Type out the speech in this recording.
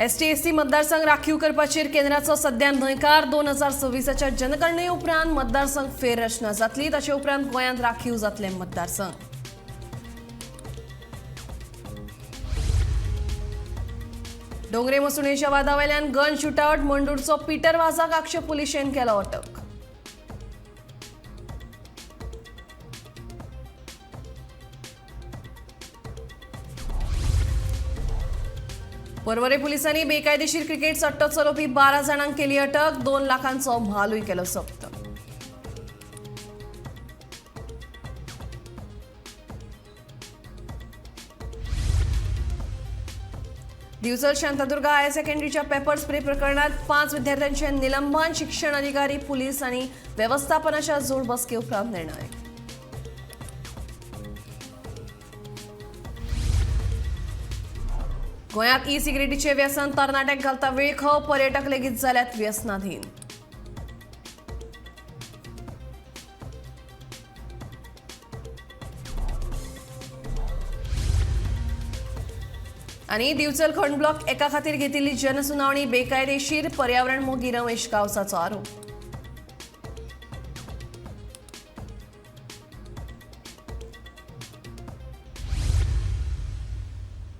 ST SC मतदारसंघ राखीव करपाचेर केंद्राचो सध्या न्हयकार. 2026च्या जनगणने उपरांत मतदारसंघ फेररचना जातली. ताचे उपरांत गोंयांत राखीव जातले मतदारसंघ. डोंगरे मसुणेच्या वादावेल्यान गन शूटआउट. मंडूरचो पीटर वाजाक आक्षे पुलिशेन केलो अटक. पर्वरे पुलिसांनी बेकायदेशीर क्रिकेट सट्टो चलोवपी 12 जाणांक केली अटक. 2 लाखांचो म्हालूय केलो जप्त. दिवचल शांतादुर्गा हायर सेकंडरीच्या पेपर स्प्रे प्रकरणात 5 विद्यार्थ्यांचे निलंबन. शिक्षण अधिकारी, पुलीस आणि व्यवस्थापनाच्या जोड बसके उपरांत निर्णय. गोंयांत ई सिगरेटीचे व्यसन तरणाट्यांक घालता विळखो. पर्यटक लेगीत जाल्यात व्यसनाधीन. आनी दिवचल खण ब्लॉक एका खातीर घेतिल्ली जनसुनावणी बेकायदेशीर. पर्यावरण मोगी रमेश गांवसाचो आरोप.